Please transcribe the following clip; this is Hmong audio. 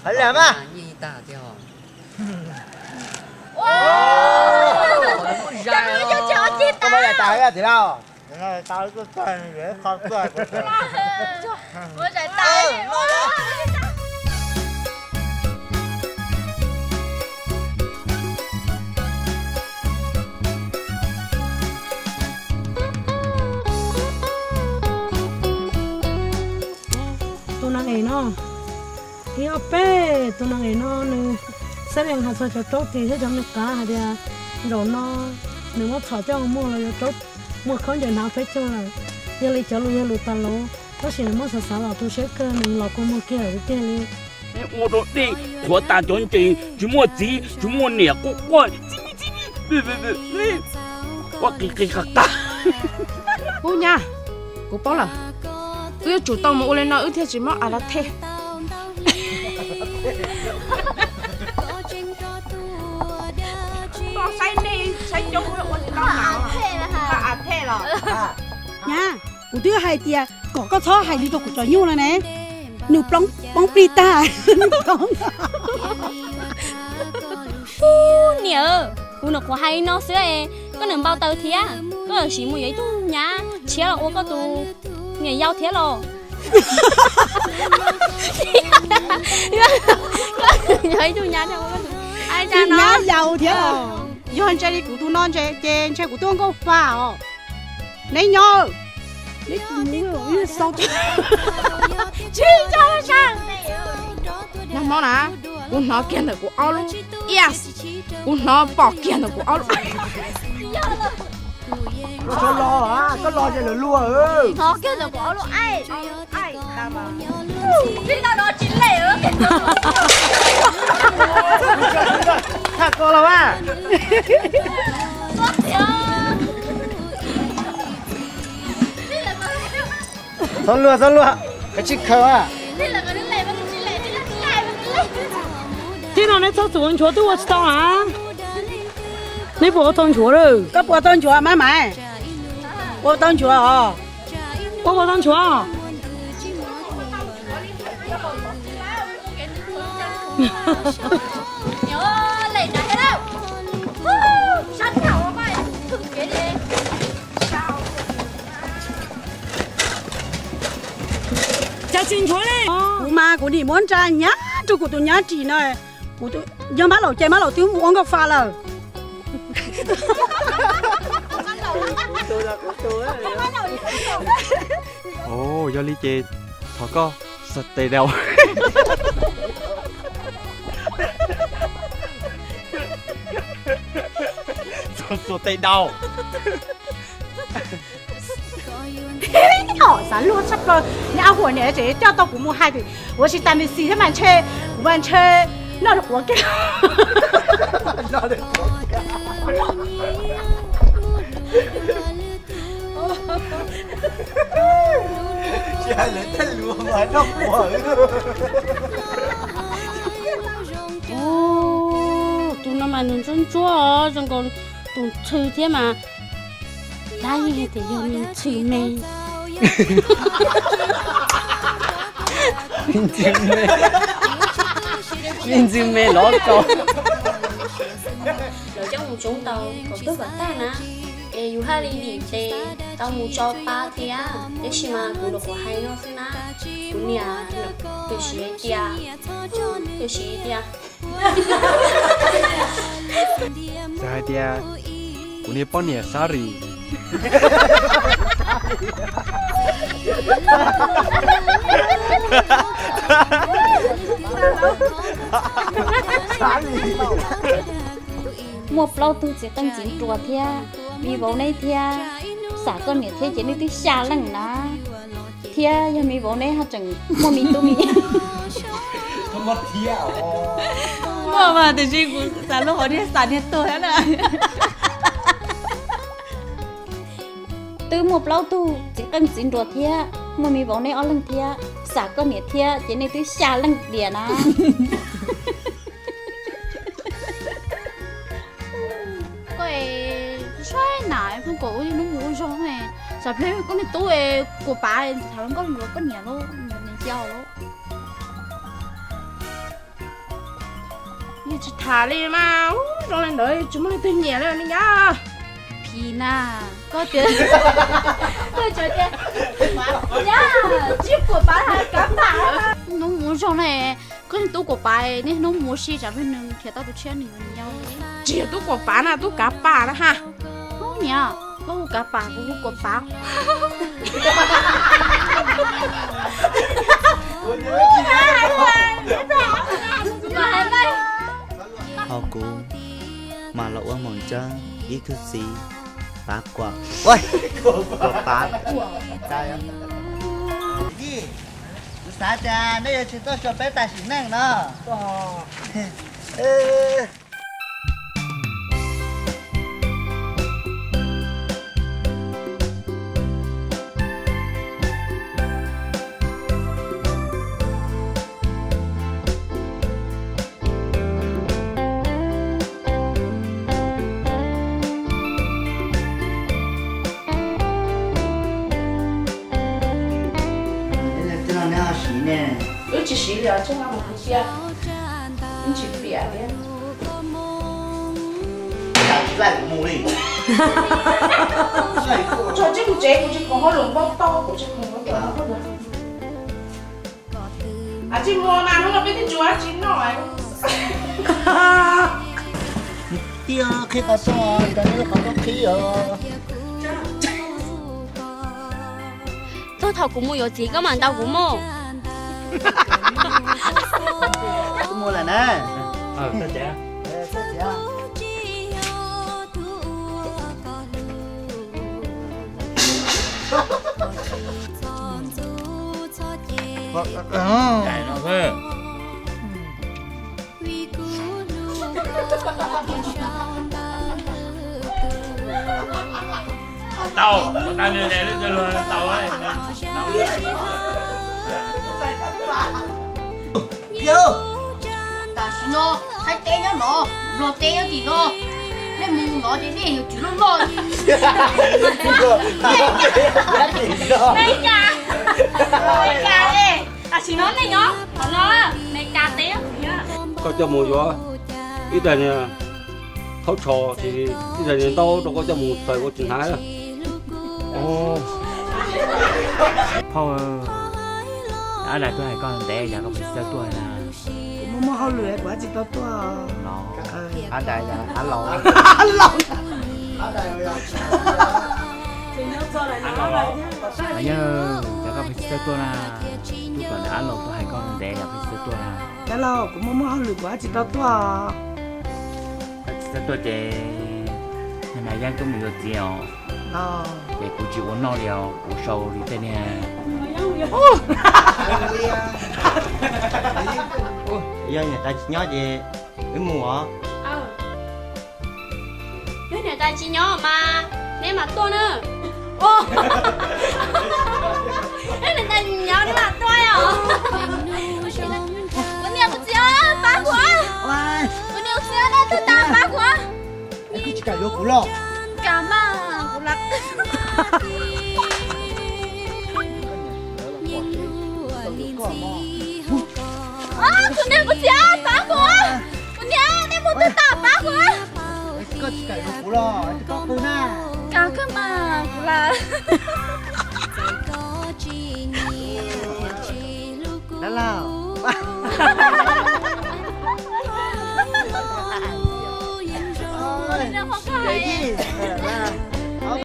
Hais li mas. Koj muab zais tas thiab tiag lauj. Tus neeg no, ib ob peb tus neeg no nws xab lees has txog cov raub ris thiab cov me qav hais tias zaum no nws muab txhom coj mus muag los yuav raub, muaj khaub ncaws hnav peb caug lawm. Yog li cov lus yog lus tas los, tab sis nws muab xav xav los tu siab kawg, nws los kua muag kiag lawm tiag li. Ua rau dej qhuav tas cov ntses, tsis muaj txiv tsis muaj niam quaj quaj, quaj qi qi qaj qaj. Ub nyab, kuv paub lawm, wb yuav tsum tau mus ua li no wb thiaj tsis mob a la thej. Nyab, kuv twb hais tias kom koj txhob hais li rau kuv cov nyuj no ne, nws poob plig tag. Ub niam, kuv nyuam qhuav hais li no xwb es koj niam npau taws thiab, koj yuav siv mus yuav ib tug nyab tshiab los ua koj tus niam yau thiab los? Koj yuav ib tug nyab thiab ua koj tus nyab yau thiab los? Yog ntshe li kuv tus no ntshe ces ntshe kuv twb ua nkauj fa os. Neb nyob, neb tus nyab xau. Nag hmo na, kuv hnov kiag ntawm kuv ob lub ias, kuv hnov pom kiag ntawm kuv ob lub. Koj los, koj los ces lawv luag. Hnov kiag ntawm kuv ob lub aib. Thaj ko los mas. Txhob luag, txhob luag, kav tsij khaws a. Tib no neb txhob txwm ua nchuav, twb ua tsis tau na. Neb puas ua tau nchuav lawm? Koj puas tau nchuav mas mas? Ua tau nchuav os. Ua puas tau nchuav? Cas tsis nchuav li? Kuv mas kuv nim muab ntsa nyab rau kuv tus nyab ris no. Kuv yog mab laus ces mab laus twb mus ua nkauj fa lawm. Yog li ces thov koj xuas tes dau. Xuas tes dau. Xav luag tshaj plaws, neb ab huam niam tseem coj tau kuv mus hais tias ua si tas mis xis thiab mas ntshe kuv mas ntshe noj li quav kiag. Tus no mas nws ntsuab ntsuab zoo nkaus tus ntxhw thiab mas. Dab yeej hais tias yog me ntxhw me. Me ntxhw me, me ntxhw me los tau. Lawv coj mus tsoob tau kom tuag kom tag na, es yus haj li dim tes tau mus tso pa thiab. Tab sis mas kuv nyuam qhuav hais no xwb na, kuv niam twb siv tias, twb siv tias, txawm hais tias kuv niag poj niam sorry. Muaj plaub tug txiv qeej txiv nruas thiab, me vauv neb thiab, xam koj niam thiab ces nej twb xya leej na. Thiab yog me vauv neb ho tseem muaj me tub me Muaj mas tiam sis kuv xav lub hauv niag xam niag tuag thiab na. Twb muaj plaub tug txiv qeej txiv nruas thiab, muaj me vauv neb ob leeg thiab, xam koj niam thiab ces nej twb xya leej diam na. Koj es saib nam phooj kaum ua hnub mus ua zog ne, xav ple koj niag tub es kuas pav tham hluas nkauj yuav koj niam lauj, niam cia lauj. Tsis tham li mas, ub, zoo li ntawd tsis muaj leej twg nyiam li ne nyab. Phim na, koj tias, koj tias, nyab, tsis kuam pav has kav pam. Hnub muv zoo ne, koj niag tub kuam pav, niaj hnub muv si tsam peb nws khiav tau tus tshiab nws yau. Tsis yog tub kuam pav na, tub kav pam na ha. Hnub niam, koj hu kav pam, kuv hu kuam pav. Ho kuv mas los ua moom ntsab ib tug txiv pav kuam, kuam pav. Kuv xav tias nej yuav tsis tuaj xyuas peb tam sim neej no. Wb tsis siv li os, tseeb mus cia, wb tsis piam thiab. Tso tseeb mus tsev, kuv tsis khoom hauj lwm npau taws, kuv tsis khoom hauj lwm. Tsis muaj mas hnub no peb twb tsis ua dab tsi noj. Tiag, qhib qhov rooj, qhov rooj qhib os. Txog thaum kuv mus yuav txiv koj mam ntaus kuv mus. Kuv mus lawm na. Tau, tau, tau. Tam sim no, Thaib teb nyob no, Nplog teb nyob tim no, nej mus no ces nej yuav tsum loj loj. Meskas, Meskas, tam sim no nej nyob qhov no, Meskas teb. Koj coj mus yuav ib daig niag khaub tsho, ib daig niag ntaub rau koj coj mus txaws ua tsis hnav. Phauj, ab dais tuaj hais koj ntev yog koj puas tsis txawj tuaj na? Kuv muaj muaj hauj lwm kuv tsis tau tuaj. Ab dais, ab laus. Yog koj puas tsis txawj tuaj na? Kuv kom ab laus tuaj hais koj ntev yog koj puas tsis txawj tuaj na? Ab laus, kuv muaj muaj hauj lwm kuv tsis tau tuaj. Koj tsis txawj tuaj ces niag Mas Yeeb twb mus yuav txiv os. Ces kuv tsis ua noj li os, kuv sau li tej niag. Yog niam tais tsis nyob ces wb mus os. Yog niam tais tsis nyob mas neb mam tuaj na. Yog niam tais tsis nyob neb mam tuaj os. Kuv niam kuv txiv, pab kuv. Kuv niam kuv txiv, nej twb tas pab kuv. Koj tsis kam yuav kuv los? Kam mas kuv lam. Kuv niam kuv txiv, pab kuv. Kuv niam, nej mus twg tas pab kuv. Koj tsis kam yuav kuv los? Koj qw na. Kam kawg mas kuv lam. Dab laug.